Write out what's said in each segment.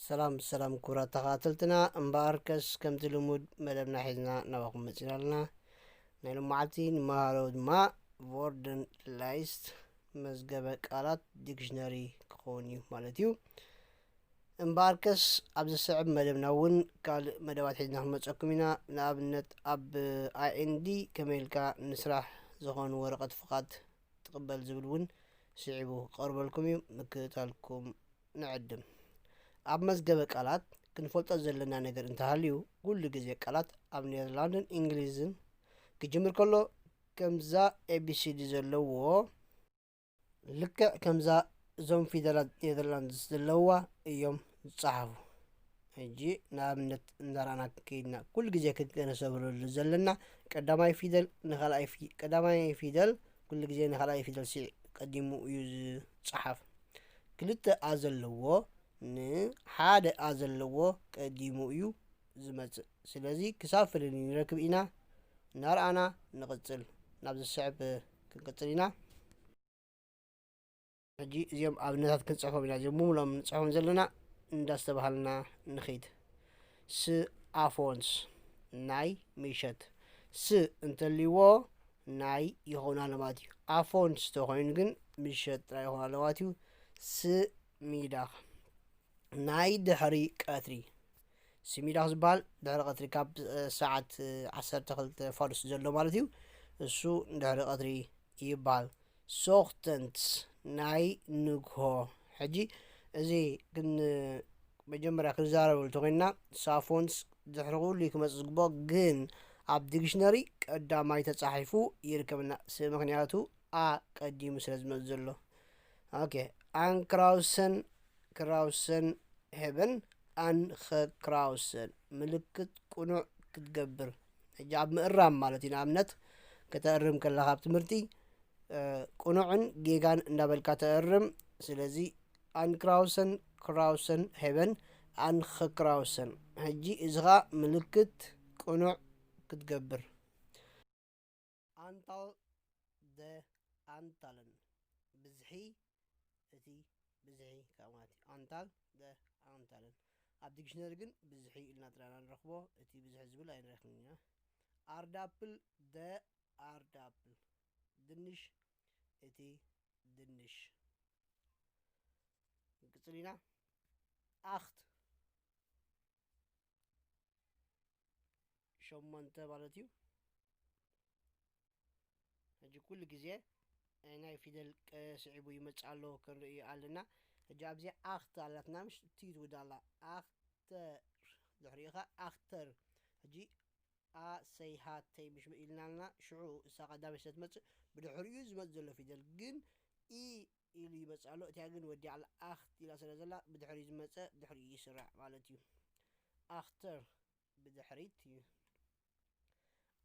ሰላም ሰላም ክቡራት ተኸታተልትና፣ እምበኣርከስ ከምቲ ልሙድ መደብና ሒዝና ናባኹም መጺና ኣለና። ናይ ሎማዓልቲ ንመሃሮ ድማ ቮርደን ላይስት መዝገበ ቃላት ዲክሽነሪ ክኸውን እዩ ማለት እዩ። እምበኣርከስ ኣብ ዝስዕብ መደብና እውን ካልእ መደባት ሒዝና ክንመጸኩም ኢና። ንኣብነት ኣብ ኣይኤንዲ ከመይ ኢልካ ንስራሕ ዝኾኑ ወረቐት ፍቓድ ትቕበል ዝብል እውን ስዒቡ ክቐርበልኩም እዩ። ምክትታልኩም ንዕድም። ኣብ መዝገበ ቃላት ክንፈልጦ ዘለና ነገር እንተሃልዩ፣ ኩሉ ግዜ ቃላት ኣብ ኔዘርላንድን እንግሊዝን ክጅምር ከሎ ከምዛ ኤቢሲዲ ዘለዎ ልክዕ ከምዛ እዞም ፊደላት ኔዘርላንድስ ዘለዋ እዮም ዝጸሓፉ። ሕጂ ንኣብነት እንዳረኣና ከይድና ኩሉ ግዜ ክንገነዘበሉ ዘለና ቀዳማይ ፊደል ንኻልኣይ ፊ-፣ ቀዳማይ ፊደል ኩሉ ግዜ ንኻልኣይ ፊደል ሲዕ ቀዲሙ እዩ ዝጸሓፍ። ክልተ ኣ ዘለዎ ንሓደ ኣ ዘለዎ ቀዲሙ እዩ ዝመጽእ። ስለዚ ክሳብ ፍልልይ ንረክብ ኢና። እናረኣና ንቕጽል። ናብ ዝስዕብ ክንቅጽል ኢና። ሕጂ እዚኦም ኣብነታት ክንጽሕፎም ኢና። እዚኦም ብምሎም ንጽሕፎም ዘለና እንዳስተባሃልና ንኺድ። ስ ኣፎንስ ናይ ምሸት። ስ እንተልይዎ ናይ ይኸውን ኣሎ ማለት እዩ። ኣፎንስ ተኾይኑ ግን ምሸት ጥራይ ይኸውን ኣሎ ማለት እዩ። ስ ሚዳኽ ናይ ድሕሪ ቀትሪ። ስሚዳኽ ዝበሃል ድሕሪ ቀትሪ ካብ፣ እ፣ ሰዓት፣ እ፣ ዓሰርተ ክልተ ፋዱስ ዘሎ ማለት እዩ። እሱ ድሕሪ ቀትሪ ይበሃል። ሶኽተንስ ናይ ንግሆ። ሕጂ እዚ ግን መጀመርያ ክንዛረበሉ ተኾይንና ሳፎንስ ድሕሪ ኩሉ እዩ ክመጽእ ዝግብኦ፣ ግን ኣብ ዲክሽነሪ ቀዳማይ ተጻሒፉ ይርከበና። ስ-፣ ምኽንያቱ ኣ ቀዲሙ ስለ ዝመጽእ ዘሎ። ኦኬ፣ ኣንክራውሰን፣ ክራውሰን ሄበን ኣንኸ ክራውሰን ምልክት ቅኑዕ ክትገብር። ሕጂ ኣብ ምእራም ማለት እዩ። ንኣብነት ከተእርም ከለኻ ኣብ ትምህርቲ፣ እ፣ ቅኑዕን ጌጋን እንዳበልካ ተእርም። ስለዚ ኣንክራውሰን፣ ክራውሰን ሄበን ኣንኸ ክራውሰን። ሕጂ እዚ ኸኣ ምልክት ቅኑዕ ክትገብር። ኣንታል ደ ኣንታልን፣ ብዝሒ እቲ ብዝሒ ካብ ማለት እዩ። ኣንታል ደ ኣንታልን። ኣብ ዲክሽነሪ ግን ብዝሒ ኢልና ጥራና ንረኽቦ፣ እቲ ብዝሒ ዝብል ኣይንረኽብን ኢና። ኣርዳፕል ደ ኣርዳፕል፣ ድንሽ እቲ ድንሽ። ክንቅጽል ኢና። ኣኽት ሸሞንተ ማለት እዩ። ሕጂ ኩሉ ግዜ ናይ ፊደል ቀ ስዒቡ ይመጽእ ኣሎ ክንርኢ ኣለና። ሕጂ ኣብዚ ኣኽት ኣላትና፣ ምሽ ቲ ትውዳ ኣላ። ኣኽተር፣ ድሕሪኡ ኸኣ ኣኽተር። ሕጂ ኣ ሰይ ሃተይ ምሽ ኢልና ኣለና። ሽዑ እሳ ቀዳመይ ስለ ትመጽእ ብድሕሪኡ ዝመጽእ ዘሎ ፊደል ግን ኢ ኢሉ ይመጽእ ኣሎ። እቲኣ ግን ወዲኣ ኣላ። ኣኽት ኢላ ስለ ዘላ ብድሕሪኡ ዝመጸ ብድሕሪኡ ይስራዕ ማለት እዩ። ኣኽተር ብድሕሪት እዩ።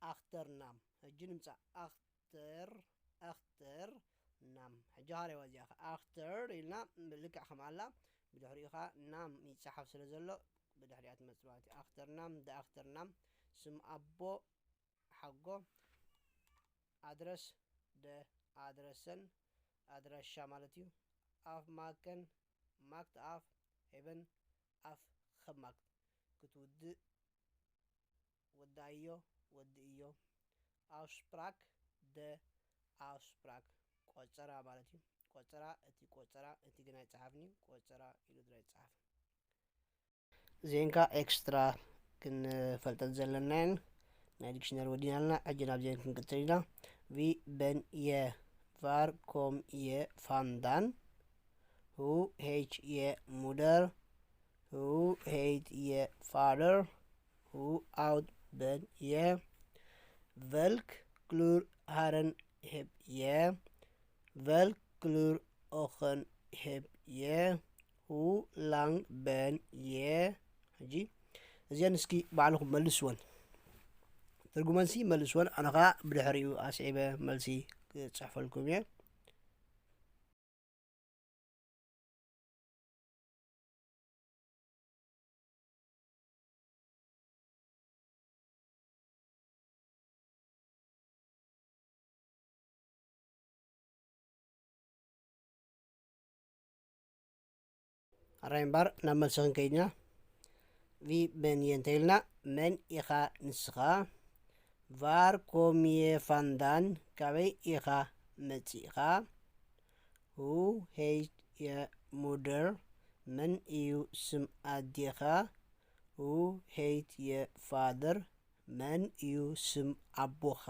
ኣኽተር ናም። ሕጂ ንምጻእ ኣኽተር፣ ኣኽተር ናም። ሕጂ ሃረዋ እዚኣ ኸ ኣኽተር ኢልና ልክዕ ከም ኣላ ብድሕሪኡ ኸኣ ናም ይጸሓፍ ስለ ዘሎ ብድሕሪኣ ትመጽእ ማለት እዩ። ኣኽተር ናም፣ ደ ኣኽተር ናም። ስም ኣቦ ሓጎ። ኣድረስ ደ ኣድረሰን፣ ኣድራሻ ማለት እዩ። ኣፍ ማከን፣ ማክት ኣፍ ሄበን ኣፍ ኸማክት። ክትውድእ ወዳእዮ፣ ወድእዮ። ኣውስፕራክ ደ ኣውስፕራክ፣ ቆጸራ ማለት እዩ። ቆጸራ፣ እቲ ቆጸራ፣ እቲ ግን ኣይጸሓፍን እዩ። ቆጸራ ኢሉ ድራይ ይጸሓፍ። ዜንካ ኤክስትራ ክንፈልጠን ዘለናየን ናይ ዲክሽነሪ ወዲና ኣለና። ሕጂ ናብ ዜን ክንቅጽል ኢና። ቪ በን የ፣ ቫር ኮም የ ፋንዳን፣ ሁ ሄች የ ሙደር፣ ሁ ሄት የ ፋደር፣ ሁ ኣውት በን የ፣ ቨልክ ክሉር ሃረን ሄብ የ፣ ቨልክ ክሉር ኦኸን ሄብ የ፣ ሁ ላንግ በን የ። ሕጂ እዚአን እስኪ ባዕልኹም መልስወን። ትርጉመንሲ መልስወን፣ ኣነ ኸዓ ብድሕሪኡ ኣስዒበ መልሲ ክጽሕፈልኩም እየ። ኣራይ እምበር ናብ መልሲ ክንከይድና። Vi ben እየ እንተኢልና መን ኢኻ ንስኻ? Var kommer du ifrån? ካበይ ኢኻ መጺእኻ? Hur heter din moder? መን እዩ ስም ኣዴኻ? Hur heter din far? መን እዩ ስም ኣቦኻ?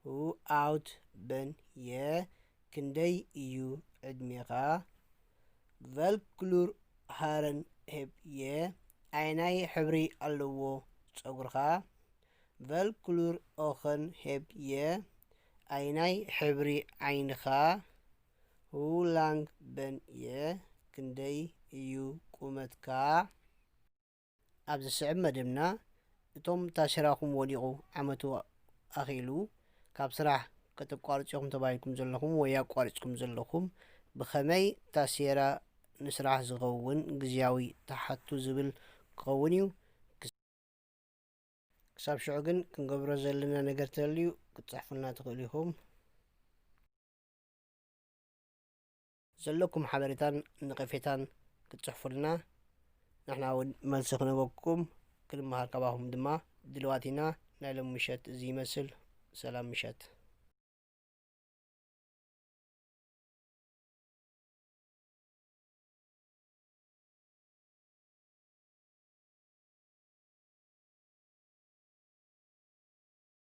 Hur gammal är du? ክንደይ እዩ ዕድሜኻ? Hvilken hudfärg har du? ኣየናይ ሕብሪ ኣለዎ ጸጉርኻ? Hvilken øyenskygge har du? ኣየናይ ሕብሪ ዓይንኻ? Hur høj er du? ክንደይ እዩ ቁመትካ? ኣብ ዝስዕብ መደብና፣ እቶም ታሴራኹም ወዲቑ ዓመቱ ኣኺሉ ካብ ስራሕ ከተቋርጹ ኢኹም ተባሂልኩም ዘለኹም ወይ ኣቋሪጽኩም ዘለኹም፣ ብኸመይ ታሴራ ንስራሕ ዝኸውን ግዝያዊ ትሓቱ ዝብል ክኸውን እዩ። ክሳብ ሽዑ ግን ክንገብሮ ዘለና ነገር ተልዩ ክትጽሕፉልና ትኽእሉ ኢኹም። ዘለኩም ሓበሬታን ነቐፌታን ክትጽሕፉልና፣ ንሕና እውን መልሲ ክንበኩም ክንመሃር ካባኹም ድማ ድልዋት ኢና። ናይ ሎም ምሸት እዚ ይመስል። ሰላም ምሸት።